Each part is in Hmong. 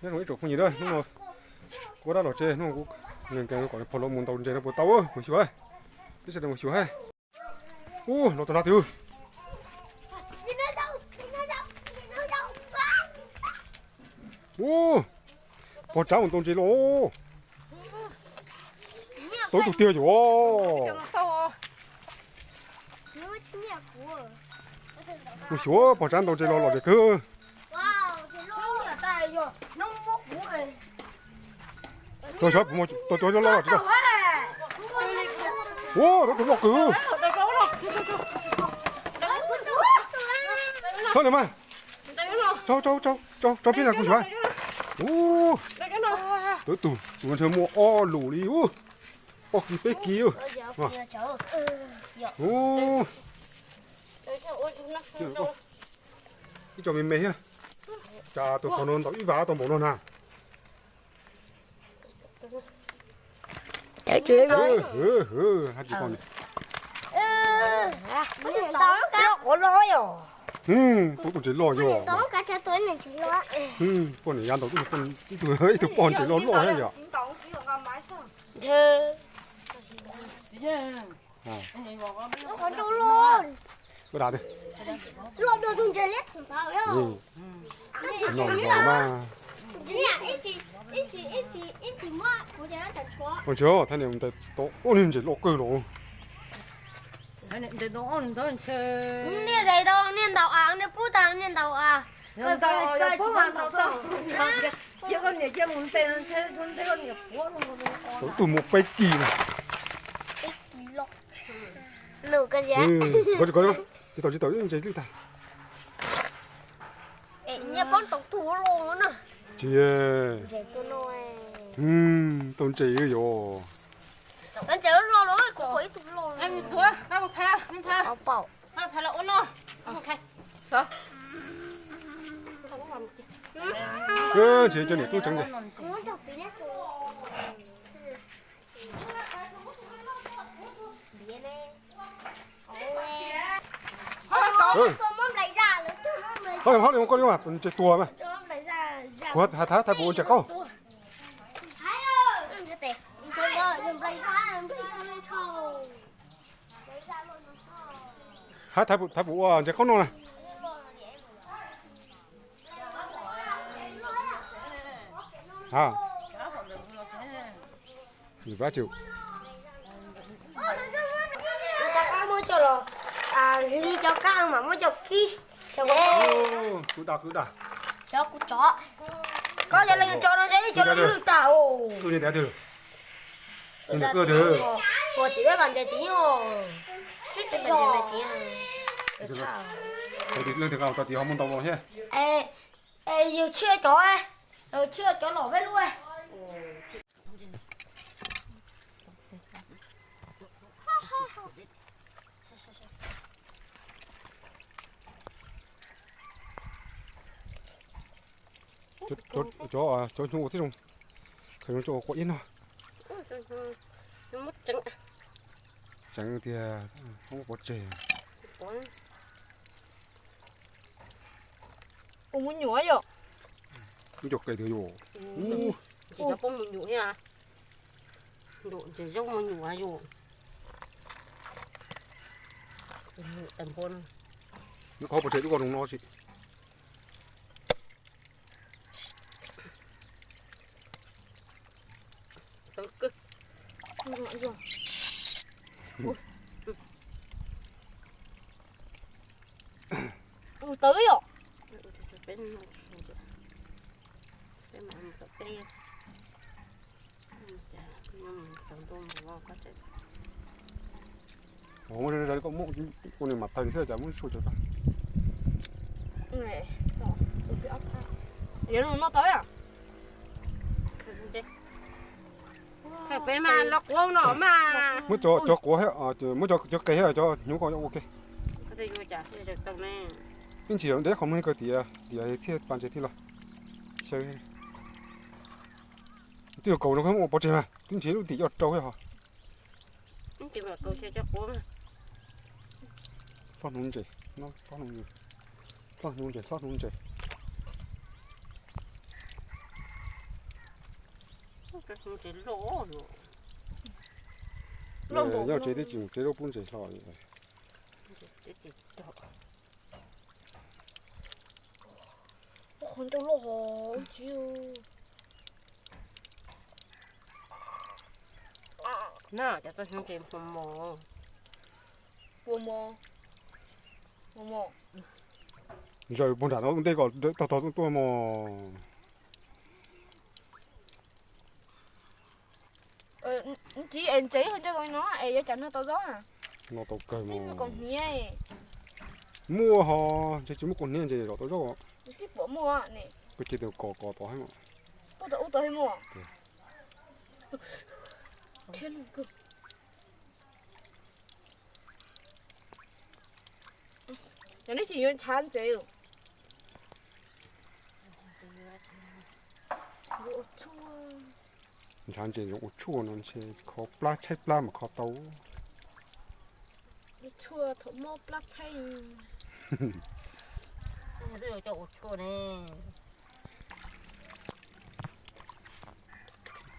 Nyob zoo ib tsoom phooj ywg na, hnub no kuv dab los tsev, hnub no kuv nkees kom phom los mus ntaus ntses no puas tau, mus xyuas, peb sawv daws mus xyuas. Ub, los tau na twg. Ub, pog Tsab mus ntaus ntses los. Tau ib tug tiag yom. Mus xyuas pog Tsab ntaus ntses los lom zem kawg. Tau xyov, tau xyov loj tsis tau. Ua, tau tus loj kawg. Txhob li mas. Tso, tso, tso, tso peb na kuv xyuas. Ub, tau tus, tus ntshe muaj ob lus li ub. Ob kis peb kis. Ub, ib co me me thiab. Cas tus pog no ntaus ib vas tau npaum no na. Hwv, hwv, hwv, hais tsis tau ne. Tau tus ntses loj yog. Poj niam ya ntaus ib tug, ib tug poj ntses loj loj thiab yom. Ua dab twg? Nom mas. Ua ntses, thaj niam mus ntes tau ob niag ntses loj kawg los. Niag ntes tau, niag ntaus av, niag pub tag niag ntaus av. Tau tus muaj peb kis na. Tsis tau, tsis tau, ntses lwj tag. Tsis, tau ntses yog. Ntses cov niam tub tseev ntses. Hab li koj li mas tus ntses tuag mas. Kuv hab thaiv puas ua ntses qaub. Hab thaiv puas ua ntses qaub noj na. Muab cov los, hli cov kab mas muab cov kib. Kuv da, kuv da. Xyov kuv tsov. Koj yog leej tsov no ib co lwj tag os. Tus niam tais twg? Tus niam tais twg? Puas tim peb pas ntses tid os. Sib tim pas ntses tid. Leej twg tso tid ho muaj ntau los thiab. Es yus tsis ua cov, yus tsis ua cov los peb lub. Cov hnyuv ua tib zoo, khaws zoo tso ua quav iab noj. Tseev tiag, muab pov tseg. Ua mus nyuam yom. Ib co qe tiag yom. Ntses poob mus nyuam thiab. Ntses zoo mus nyuam yom. Nws qhov pov tseg lub ko zoo no tsis. Tawv yom. Ua nws mam tawg xwb cas muab sua cov tag. Yuav noj tau. Peb mas los quav no mas. Muab cov, cov quav, muab cov, cov qe thiab cov hnyuv ko ua ke. Ib ntsis ntev qhov muag kawg tias tias txhiaj pas ntses thiaj los. Twb yuav kaus no koj muab ua pov tseg mas twb ntses lub tim coj rau thiab ho. Hlob hnuv ntses, hlob hnuv ntses, hlob hnuv ntses. Hlob hnuv ntses. Tsev loj, yog tsev twb tsis mus tsev lub pub ntses hlo. Qhov ncauj loj hos tsis. Na, cov txoj hnub tsev mos mos. Pua mos. Zaws puag nram no ntej kom tog tog tuaj mos. Txiv es ntsev ho nco no es yuav cas noj tau zaub na? Noj tau kawg mos. Kaus hniav. Muaj ho, ntshe tsis muaj kaus hniav ntses zom tau zaub. Tib puas muaj ne. Koj cia tus kos kos tod heev. Ub tod ub tod muaj. Cov nej tsis yuav ntshav ntsev. Ntshav ntses zoo ua tshuaj no ntshe kho plab tshaib plab mas kho tau. Ua tshuaj thaum mob plab tshaib. Twb yuav coj ua tshuaj ne.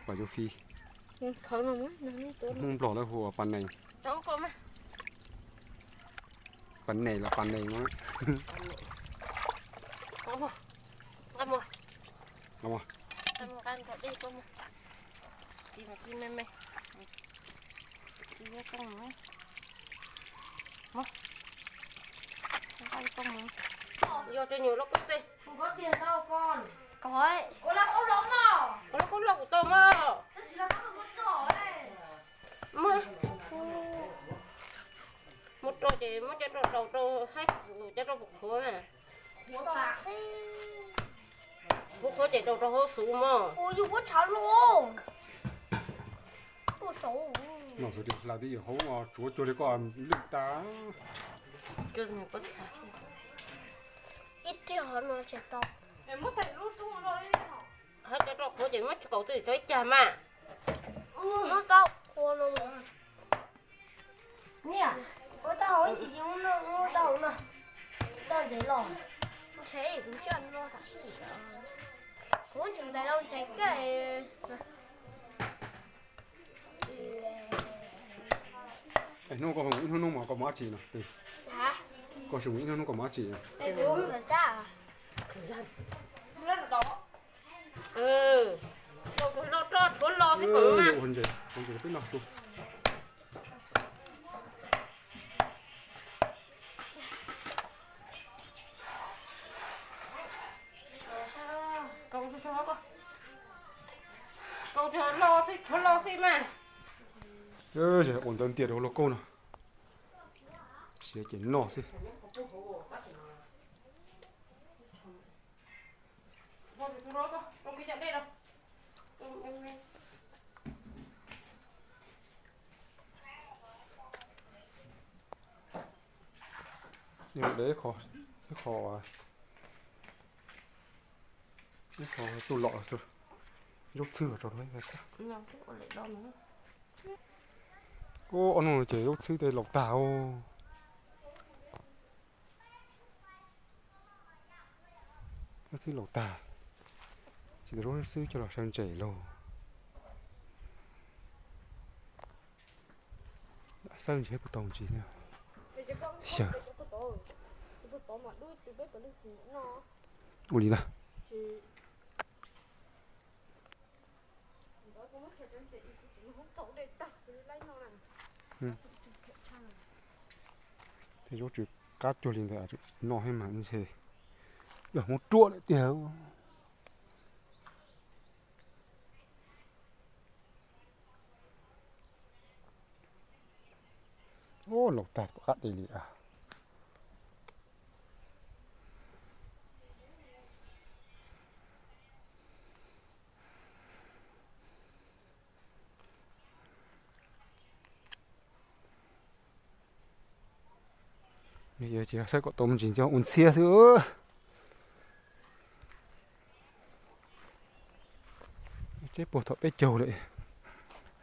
Pas yuav fi. Hmoob Nplog lawv hu ua pas nees. Pas nees los pas nees no. Yog rau nyuam loj kub tej. Ua loj kub loj kuv tau mog. Muab rau ces muab cov rau rau rau haib, cov rau puas qhuav na. Qhuav qhuav ces rau rau hauv xub mog. No xwb hla tib hauv tsuav cuag li koj lwj tas. Ib txij hov no tsis tau. Hab cov rau qhuav ces muab tsis kaus twj tso ib cag mas. Muab tau qhuav no. Niam, ua tau hauv tsis tsis muab tau hauv no. Tau ntsev los. Ntshe kuv coj no tam sim. Kuv tseem ntais tau ntsev kawg. Hnub koj mus ib hnub hnub mas koj mus dab tsi no? Koj mus ib hnub hnub koj mus dab tsi no? Ua ntses, ua ntses peb noj su. Kaus tsawg los xwb, tshuav los xwb mas. Ua ntawd ntiag rau lauj kaub no. Siav ces noj xwb. Ib qho, ib qho tuj lom zaub txhwb rau. Ob hnub no ces zaub txhwb tej laus tag. Zaub txhwb laus tag, tsis tau zaub xwb coj los saw ntses lauj. Xawb ntses puas tau ntsis thiab. Xyaw. Ua li ntag. Tej zaub tsis qab cuag li ntawd noj thiab mas ntshe yog muab ruam lawm tiag. Ub, laus tag kom qab de li as. Yog tsis xav kom tau me ntsis coj ua ntxhiab xwb. Tseb puag thaum peb caug lawm,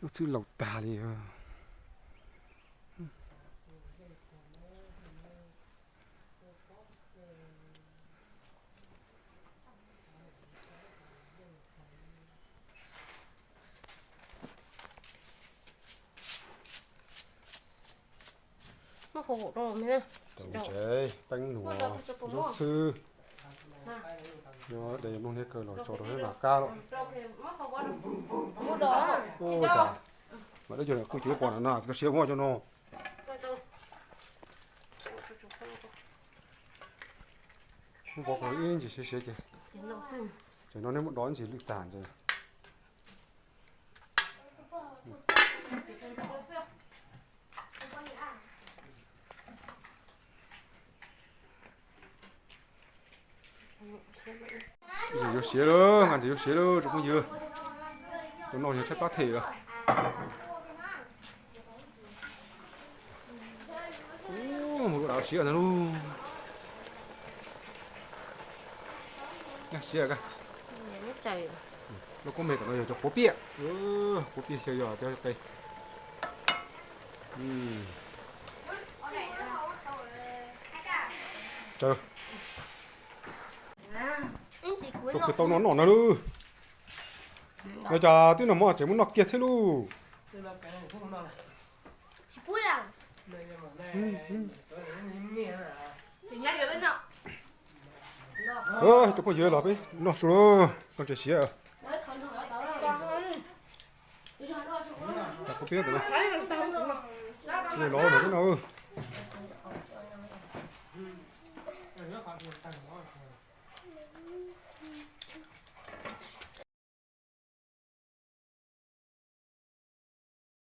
lub txwb laus tag li. Rau tsev, peeb nuav, zaub txhwb, yuav de mloog thiab kaw los tso rau thiab mam kab lawm. Ua cas mam dab cuag kuj cuav pom no na, koj siav muab cov no. Muab pov ib ntsis siav siav ces, ces no nej muab dov ib ntsis lwj tag ntses. Yuav siav lawm, nqa ntses yuav siav lawm tsoom phooj ywg. Tus no yog tshaib plab them lawm. Mus lub dav siav ntag lauj. Siav, lub koob me tom no yog cov quav piaj, quav piaj xyaw yog cov qe. Tau, tau no noj na lauj. Yog cas twb noj mov tseem muab noj kiag thiab lauj. Cov phooj ywg los peb noj su, koj tseem siav. Los no peb noj.